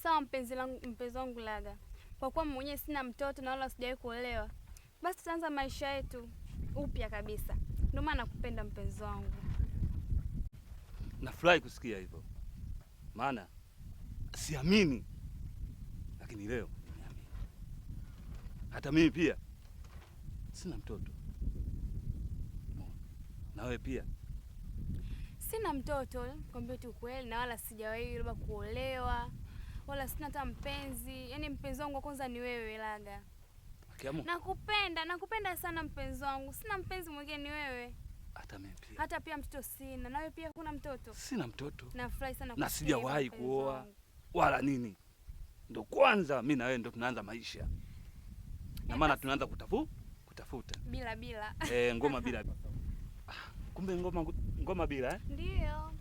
Sawa mpenzi langu, mpenzi wangu Laga, kwa kuwa mwenyewe sina mtoto na wala sijawahi kuolewa, basi tutaanza maisha yetu upya kabisa. Ndio maana nakupenda mpenzi wangu. Nafurahi kusikia hivyo, maana siamini, lakini leo nimeamini. Hata mimi pia sina mtoto, na wewe pia sina mtoto, kwambia tu kweli, na wala sijawahi labda kuolewa wala sina hata mpenzi. Yaani mpenzi wangu wa kwanza ni wewe Laga. Nakupenda, nakupenda sana mpenzi wangu. Sina mpenzi mwingine ni wewe. Hata mimi pia. Hata pia mtoto sina. Na wewe pia huna mtoto? Sina mtoto. Nafurahi sana na sijawahi kuoa wala nini. Ndo kwanza mimi na wewe ndo tunaanza maisha. Na maana tunaanza kutafuta. Bila bila. Ngoma bila. Kumbe ngoma bila eh? Ndio.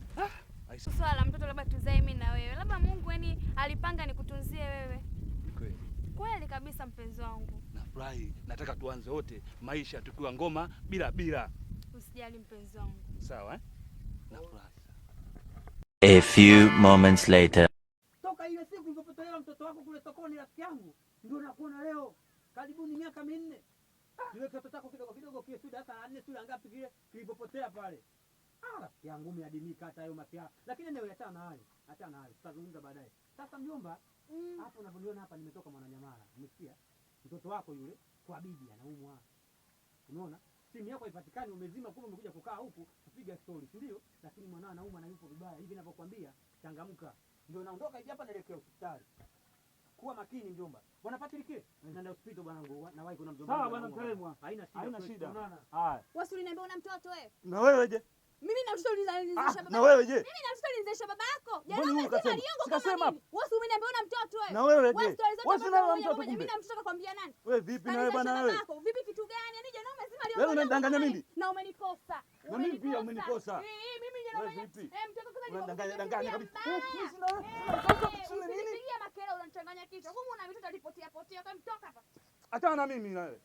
Swala mtoto labda tuzae mimi na wewe. Labda Mungu yani alipanga nikutunzie wewe. Kweli. Kweli kabisa mpenzi wangu. Nafurahi, nataka tuanze wote maisha tukiwa ngoma bila bila. Usijali mpenzi wangu. Sawa eh? Nafurahi sana. A few moments later. Toka ile siku ulipopotelewa mtoto wako kule sokoni, rafiki yangu, ndio nakuona leo. Karibuni miaka 4. Yule kitoto chako kidogo kidogo kile sio darasa la 4 sio ngapi kile kilipopotea pale. Ah, rafiki yangu umeadimika hata hayo mapya. Lakini leo achana nayo. Achana nayo. Tutazungumza baadaye. Sasa mjomba, hapo unavyoniona hapa nimetoka Mwananyamala. Umesikia? Mtoto wako yule kwa bibi anaumwa. Umeona? Simu yako haipatikani, umezima, kumbe umekuja kukaa huku kupiga story, si ndio? Lakini mwanao anaumwa na yupo vibaya. Hivi ninavyokuambia, changamka. Ndio naondoka hivi hapa naelekea hospitali. Kuwa makini mjomba. Bwana Patrick, nenda hospitali bwanangu, nawahi kuna mjomba. Sawa bwana Mtalemwa. Haina shida. Haina shida. Haya. Wewe uliniambia una mtoto wewe? Na wewe je? Mimi na mtoto ulizalisha baba. Na wewe je? Mimi na mtoto ulizalisha baba yako. Mbona huyu kasema? Sikasema. Wewe umeniambia una mtoto wewe. Na wewe je? Wewe sina mtoto kumbe. Mimi na mtoto kakwambia nani? Wewe vipi na wewe bwana wewe? Vipi kitu gani? Yaani jana umezima leo. Wewe unanidanganya mimi? Na umenikosa. Na mimi pia umenikosa. Mimi jana eh, mtoto kwanza unanidanganya danganya kabisa. Mimi sina wewe. Sina nini? Pigia makelele unanichanganya kichwa. Kumbe una mtoto alipotea potea kama mtoka hapa. Achana na mimi na wewe.